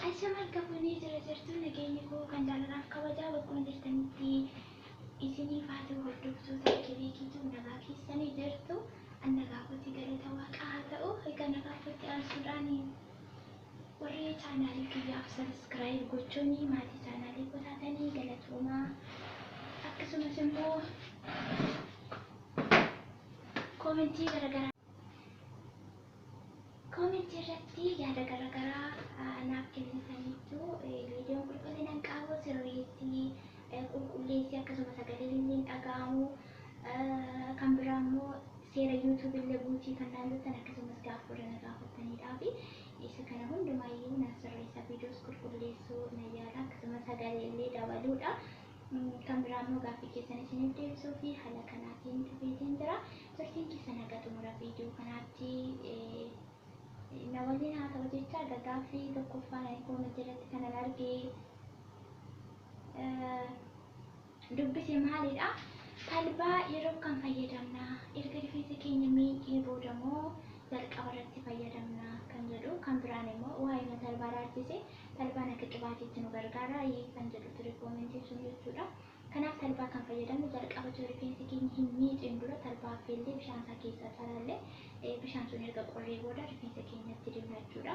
Ashama harka fuunee jira jirtu nageenyi koo kan jaalalaaf kabajaa bakkuma jirtanitti isiniif haa ta'u hordoftoota kebeekiitu nagaa keessanii jirtu. An nagaa kootti galata waaqaa haa ta'u. Egaa nagaa kootti aansuudhaan warri chaanaalii kiyyaaf subscribe gochuun maatii chaanaalii koo taatanii galatoomaa. Akkasumas immoo koomentii garaagaraa koomentii irratti yaada garaagaraa naaf kennitaniitu viidiyoon qulqullina hin qabu sirriitti qulqulleessi akkasuma sagaleen illee hin dhaga'amu kan biraa immoo seera YouTube illee guutii kan naan jettan akkasumas gaaffii warra na gaafattaniidhaa fi isa kana hundumaayyuu nan sirreessa viidiyoos qulqulleessuu nan yaala akkasumas sagalee illee dabaluudha. Kan biraa immoo gaaffii keessan isiniif deebisuu fi haala kanaatiin dhufeetiin jira. Turtiin keessan haga xumura viidiyoo kanaatti na waliin haa ta'u jecha egaa gaaffii tokkoffaan ani koomentii irratti kanan argee dubbise maalidha? Talbaa yeroo kam fayyadamna? Erga rifeensa keenya miicnee booda moo jalqaba irratti fayyadamna kan jedhu kan biraan immoo waa'ee talbaa ilaalchise talbaan akka qibaatiitti nu gargaara kan jedhu ture koomentiin sun jechuudha. Kanaaf talbaa kan fayyadamnu jalqaba osoo rifeensi keenya hin miicin dura talbaa affeellee bishaan isaa keessaa calaallee bishaan sun erga qorree booda rifeensa keenyatti dibna jechuudha.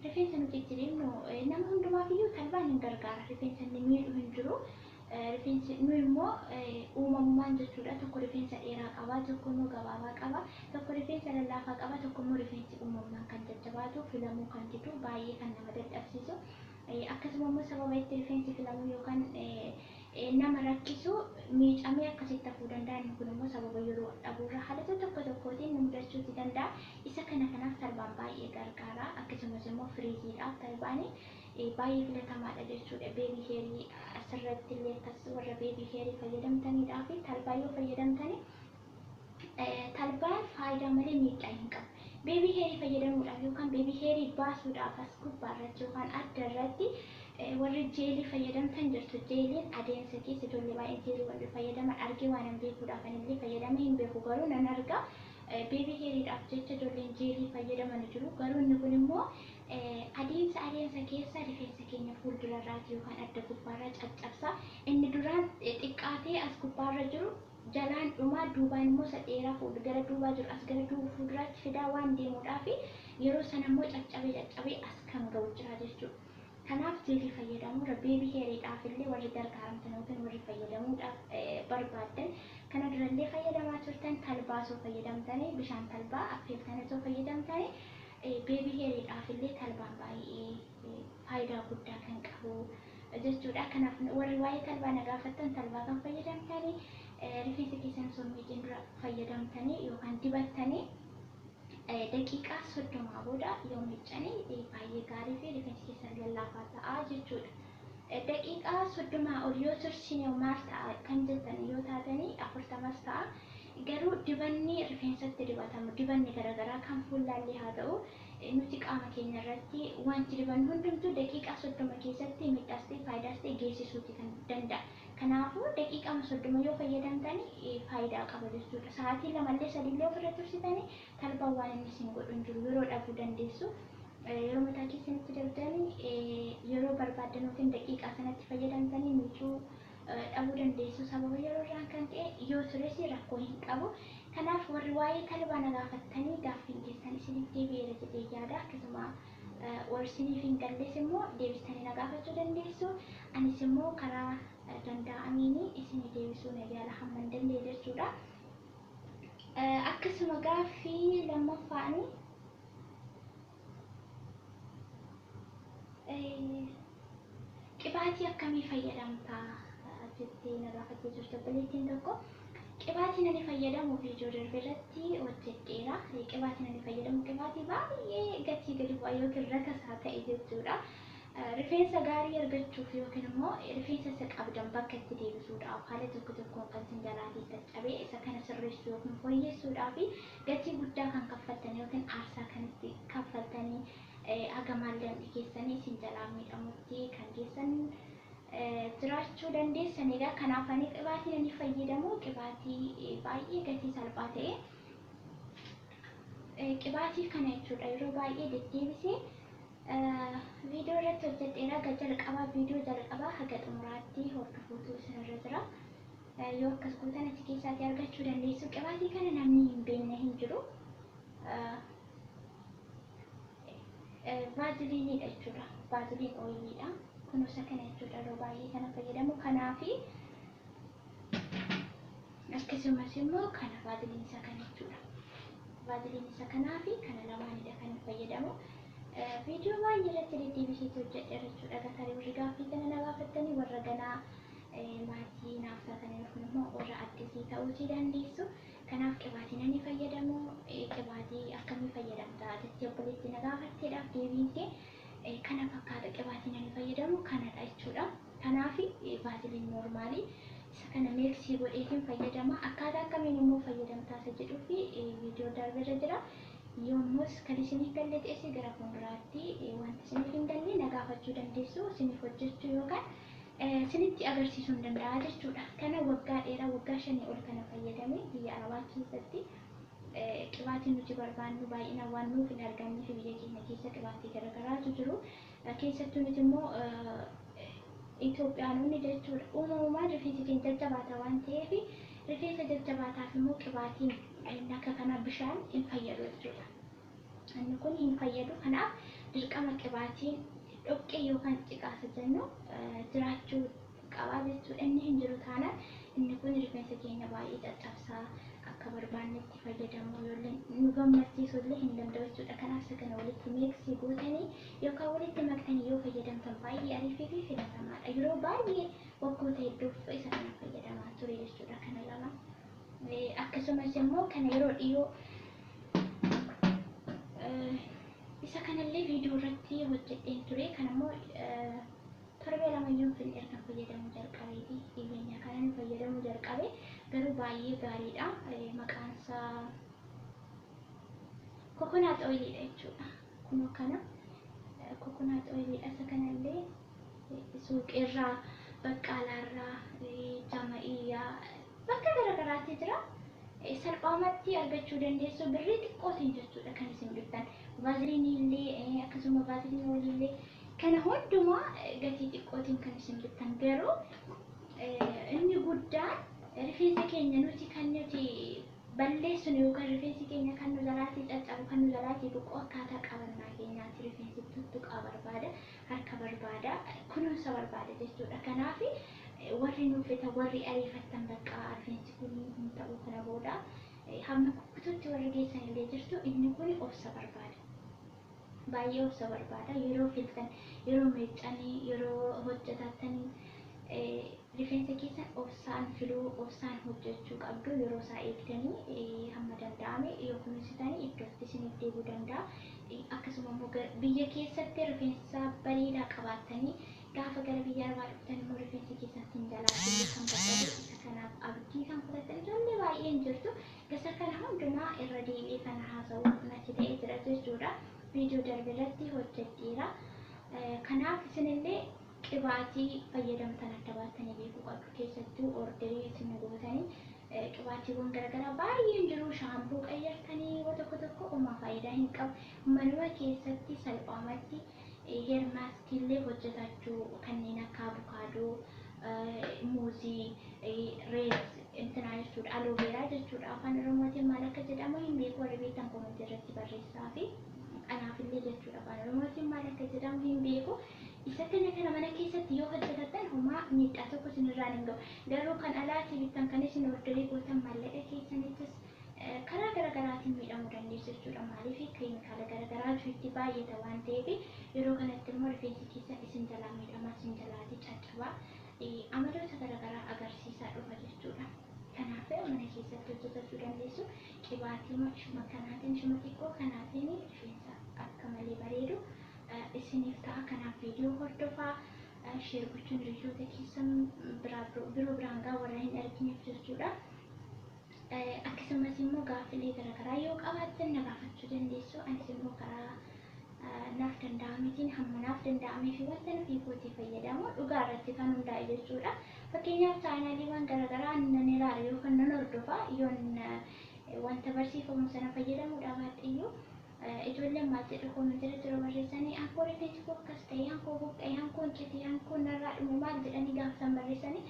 Rifeensa nuti itti dibnu nama hundumaaf iyyuu talbaan hin gargaara. Rifeensa inni miidhu hin jiru. Rifeensi nu immoo uumamumaan jechuudha. Tokko rifeensa dheeraa qaba, tokko immoo gabaabaa qaba, tokko rifeensa lallaafaa qaba, tokko immoo rifeensi uumamumaan kan jajjabaatu, filamuu kan didu, baay'ee kan nama dadhabsiisu. Akkasuma immoo sababa itti rifeensi filamuu yookaan nama rakkisu miicamee akkasitti hafuu danda'a. Inni kun immoo sababa yeroo dhabuurra haalota tokko tokkootiin nu mudachuuti danda'a. Isa kana kanaaf talbaan baay'ee gargaara. Akkasumas immoo firiiziidhaaf talbaan baay'ee filatamaadha jechuudha. Baby hairii asirratti illee akkas warra baby hairii fayyadamtaniidhaa fi talbaa yoo fayyadamtani talbaan faayidaa malee miidhaa hin qabu. Baby hairii fayyadamuudhaaf yookaan baby hairii baasuudhaaf as gubbaarratti yookaan adda irratti warri jeelii fayyadamtan jirtu. Jeeliin adeemsa keessa ijoollee baay'een jeelii warri fayyadaman argee waan hin beekuudhaaf anillee fayyadamee hin beeku garuu nan arga. Baby hairiidhaaf jecha ijoolleen jeelii fayyadaman jiru. Garuu inni kun immoo adeemsa adeemsa keessa rifeensa keenya fuuldurarraati yookaan adda gubbaarraa caccabsa. Inni duraan xiqqaatee as gubbaarra jiru jalaan dhumaa duubaan immoo isa dheeraa fuudhu gara duubaa jiru as gara fuulduraatti fidaa waan deemuudhaaf yeroo sana immoo caccabee caccabee as kan ga'u jira jechuudha. Kanaaf jeelii fayyadamuurra baby hairiidhaaf illee warri gargaaramtan yookiin warri fayyadamuudhaaf barbaaddan kana durallee fayyadamaa turtan talbaa osoo fayyadamtanii bishaan talbaa affeeltanii osoo fayyadamtanii baby hairiidhaaf illee talbaan baay'ee faayidaa guddaa kan qabu jechuudha. Kanaaf warri waa'ee talbaa na gaafattan talbaa kan fayyadamtanii rifeensa keessan osoo hin miicin dura fayyadamtanii yookaan dibattanii daqiiqaa 30 booda yoo miiccanii baay'ee gaarii fi rifeensi keessan lallaafaa ta'a jechuudha. Daqiiqaa 30 ol yoo tursine maal ta'a kan jettan yoo taatanii 40s ta'a. Garuu dibanni rifeensatti dibatamu dibanni garaagaraa kan fuullaallee haa ta'u nuti qaama keenya irratti wanti dibannu hundumtuu daqiiqaa 30 keessatti miidhaas ta'e faayidaas ta'e geessisuuti kan danda'a. Kanaafuu daqiiqaa 30 yoo fayyadamtanii faayidaa qaba jechuudha. Sa'aatii lamallee sadiillee ofirra tursitanii talbaan waan inni isin godhu hin jiru yeroo dhabuu dandeessu. Yeroo mataa keessanitti dibdanii yeroo barbaaddan yookiin daqiiqaa sanatti fayyadamtanii miicuu dhabuu dandeessu. Sababa yeroo irraan kan ka'e yoo tures rakkoo hin qabu. Kanaaf warri waa'ee talbaa na gaafattanii gaaffiin keessan isiniif deebi'eera jedhee yaada. Akkasuma warri isiniif hin galles immoo deebistanii na gaafachuu dandeessu. Anis immoo karaa danda'ameen isinii deebisuu na yaala hamma hin danda'e jechuudha. Akkasuma gaaffii lammaffaanii qibaatii akkamii fayyadamtaa jettee na gaafattee jirti obboleettiin tokko. Qibaatiin ani fayyadamu viidiyoo darbe irratti hojjedheera. Qibaatiin ani fayyadamu qibaatii baay'ee gatii gadi bu'aa yookiin rakasaa ta'e jechuudha. Rifeensa gaarii argachuuf yookiin immoo rifeensa isa qabdan bakka itti deebisuudhaaf haala tokko tokkoon kan isin jalaatii caccabee isa kana sirreessuu yookiin fooyyessuudhaaf gatii guddaa kan kaffaltan yookiin aarsaa kan itti kaffaltanii haga maallaqni keessanii isin jalaa miidhamutti kan geessan jiraachuu dandeessan. Egaa kanaaf ani qibaatiin ani fayyadamu qibaatii baay'ee gatii salphaa ta'e qibaatii kana jechuudha. Yeroo baay'ee deddeebisee viidiyoo irratti irratti hojjedheera. Haga jalqabaa viidiyoo jalqabaa haga xumuraatti hordofuutu isinirra jira. Yoo akkas gootan achi keessaatii argachuu dandeessu. Qibaatii kana namni hin beekne hin jiru. Vaaziliiniidha jechuudha. Vaaziliin ooyiliidha. Kunuunsa kana jechuudha yeroo baay'ee kana fayyadamu. Kanaafi akkasumas immoo kana vaaziliin isa kana jechuudha. Vaaziliin isa kanaa fi kana lamaanidha kan fayyadamu. Viidiyoo baay'ee irratti deddeebiseetu hojjedheera jechuudha. Gatarii warri gaaffii kana na gaafattanii warra ganaa maatii naaf taatanii yookiin immoo warra addisii ta'uutii dandeessu. Kanaaf qibaatii nani fayyadamu, qibaatii akkamii fayyadamta jettee obboleetti na gaafatteedhaaf deebiin kee kana fakkaata. Qibaatii nani fayyadamu kanadha jechuudha. Kanaaf vaaziliin noormaalii isa kana meeksii godheetiin fayyadama. Akkaataa akkamiin immoo fayyadamtaa isa jedhuu fi viidiyoo darbeerra jira. Yommus kan isiniif galle ta'es gara fuulduraatti wanti isiniif hin galle na gaafachuu dandeessu, isiniif hojjechuu yookaan isinitti agarsiisuu hin danda'a jechuudha. Kana waggaa dheeraa waggaa 5 ol kana fayyadame biyya Arabaa keessatti qibaatiin nuti barbaannu baay'inaan waan nuuf hin argamneef biyya keenya keessa qibaatii garaagaraatu jiru. Keessattuu nuti immoo Itoophiyaanonni jechuudha uumamumaan rifeensi keenya jajjabaata waan ta'eef rifeensa jajjabaataaf immoo qibaatiin akka kana bishaan hin fayyadu jechuudha. Inni kun hin fayyadu. Kanaaf dirqama qibaatiin dhoqqee yookaan ciqaasa jennu jiraachuu qaba jechuudha. Inni hin jiru taanaan inni kun rifeensa keenya baay'ee caccabsaa akka barbaannetti fayyadamuu yoo nu gammachiisuu illee hin danda'u jechuudha. Kanaaf isa kana walitti meeksii gootanii yookaan walitti maktanii yoo fayyadamtan baay'ee ariifii fi filatamaadha. Yeroo baay'ee waggoota hedduuf isa kana fayyadamaa ture jechuudha kana lama. Akkasumas immoo kana yeroo dhiyoo isa kanallee viidiyoo irratti hojjedheen ture. Kanammoo torbee lamayyuu hin erga fayyadamuu jalqabeeti. Dhiyeenya kanan fayyadamuu jalqabe garuu baay'ee gaariidha. Maqaan isaa kokonaat ooyiliidha jechuudha. Kunoo kana kokonaat ooyiliidha. Isa kanallee suuqirraa, baqqaalaarraa, jama'iyyaa bakka garaagaraatti jira. Salphaamatti argachuu dandeessu birrii xiqqootiin jechuudha kan isin bittan. Vaaziliinii illee akkasuma vaaziliinii ooyilii kana hundumaa gatii xiqqootiin kan isin bittan. Garuu inni guddaan rifeensa keenya nuti kan nuti balleessinu yookaan rifeensi keenya kan nu jalaatii caccabu kan nu jalaatii buqqu akkaataa qabannaa keenyaati. Rifeensi tuttuqaa barbaada, harka barbaada, kunuunsa barbaada jechuudha. Kanaaf warri nuufita warri ariifattan bakka rifeensi kun hin ta'u kana booda hamma kukkututti warri geessan illee jirtu inni kun obsa barbaada. Baay'ee obsa barbaada. Yeroo filtan, yeroo miiccanii, yeroo hojjetatanii rifeensa keessan obsaan filuu, obsaan hojjechuu qabdu. Yeroo isaa eegdanii hamma danda'ame yoo kunuunsitanii iddootti isiniif deebi'uu danda'a. Akkasuma immoo biyya keessatti rifeensa bareedaa qabaattanii gaafa gara biyya Arabaa dhuftan immoo rifeensi keessan sin jalaa kan barbaadu isa kanaaf abdii kan fudhatan ijoollee baay'een jirtu. Gasa kana hundumaa irra deebi'ee kana haasa'u natti ta'ee jira jechuudha. Viidiyoo darbe irratti hojjedheera. Kanaaf isinillee qibaatii fayyadamtan adda baastanii beekuu qabdu. Keessattuu orderii isin gootanii qibaatiiwwan garaagaraa baay'een jiru. Shaampuu qayyartanii yoo tokko tokko uumaa faayidaa hin qabu. Manuma keessatti salphaamatti heer maaskiillee hojjetachuu kanneen akka abukaadoo, muuzii, rees intinaa jechuudha, alooveeraa jechuudha. Afaan Oromootiin maal akka jedhamu hin beeku, warri beektan koomentii irratti barreessaa fi anaafillee jechuudha. Afaan Oromootiin maal akka jedhamu hin beeku. Isa kana kana mana keessatti yoo hojjetattan homaa miidhaa tokko isinirraan hin ga'u. Garuu kan alaatii bittan kan isin orderii gootan maallaqa keessanittis karaa garaagaraatiin miidhamuu dandeessu jechuudha. Maaliif keemikaala garaagaraatu itti baay'ata waan ta'eef yeroo kanatti immoo rifeensi keessan isin jalaa miidhamaa, isin jalaatii caccabaa amaloota garaagaraa agarsiisaa dhufa jechuudha. Kanaaf mana keessatti hojjetachuu dandeessu. Qibaatii ishuma kanaatiin ishuma xiqqoo kanaatiin rifeensa akka malee bareedu isiniif ta'a. Kanaaf viidiyoo hordofaa, sheer gochuun hiriyoota keessan biroo biraan gaa warra hin argineef jechuudha. Akkasumas immoo gaaffilee garaagaraa yoo qabaattan na gaafachuu dandeessu. Anis immoo karaa naaf danda'ameetiin hamma naaf danda'amee fi wanta nuti kootii fayyadamu dhugaa irratti kan hundaa'e jechuudha. Fakkeenyaaf chaayinaaliiwwan garaagaraa nan ilaala yookaan nan hordofa yoon wanta barsiifamu sana fayyadamuudhaaf baadhiyyuu Ijoolleen maal jedhu koomentii irratti yeroo barreessanii, hankoo rifeensi koo akkas ta'e, hankoo buqqa'e, hankoo cite, hankoo narraa dhume maal jedhanii gaafa isaan barreessanii,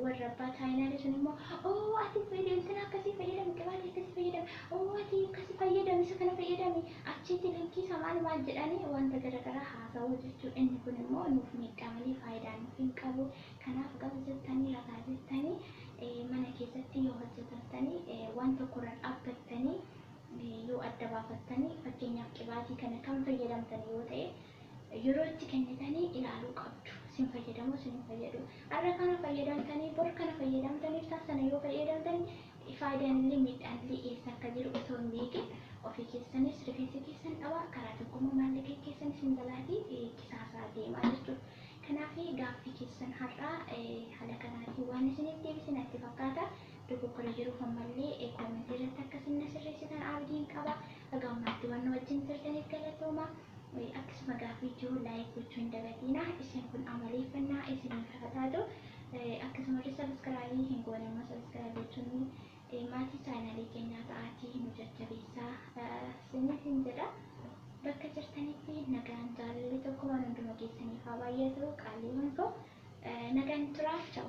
warra abbaa chaayinaalee sun immoo, "Oo, ati fayyadamtana akkasii fayyadami, qibaatii akkasii fayyadami, oo ati akkasii fayyadami, isa kana fayyadami," achitti linkii isa maal maal jedhanii wanta garaagaraa haasa'uu jechuudha. Inni kun immoo nuuf miidhaa malee faayidaa nuuf hin qabu. Kanaaf gaafa jettanii ragaa jettanii mana keessatti yoo hojjetattanii, waan tokkorra dhaabbattanii yoo adda baafattanii, fakkeenyaaf qibaatii kana kan fayyadamtan yoo ta'e, yeroo itti kennitanii ilaaluu qabdu. Sin fayyadamu, sin hin fayyadu. Har'a kana fayyadamtanii, bor kana fayyadamtanii, sana yoo fayyadamtanii, faayidaan illee miidhaan illee eessa akka jiru osoo hin beekin ofii keessanis rifeensa keessan dhabaa, karaa tokkommoo maallaqa keessanis hin jalaatii kisaasaa deemaa jechuudha. Kanaaf gaaffii keessan har'aa haala kanaatiin waan isiniif deebise natti fakkaata. Dogoggora jiruuf ammallee koomentii irratti akkasiin na sirreessitan abdiin qaba. Egaa ammaatti waan nu wajjin turtaniif galatooma. Akkasuma gaaffii jiru like gochuu hin dagatinaa. Isin kun amaleeffannaa isiniif haa taatu. Akkasuma illee subscribe hin goone immoo subscribe gochuun maatii chaanaalii keenyaa ta'aatii nu jajjabeessaa isiniif hin jedha. Bakka jirtanitti nagaan jaalalli tokko waan hunduma keessaniif haa baay'atu, qaaliiwwan koo. Nagaan turaa, ciao.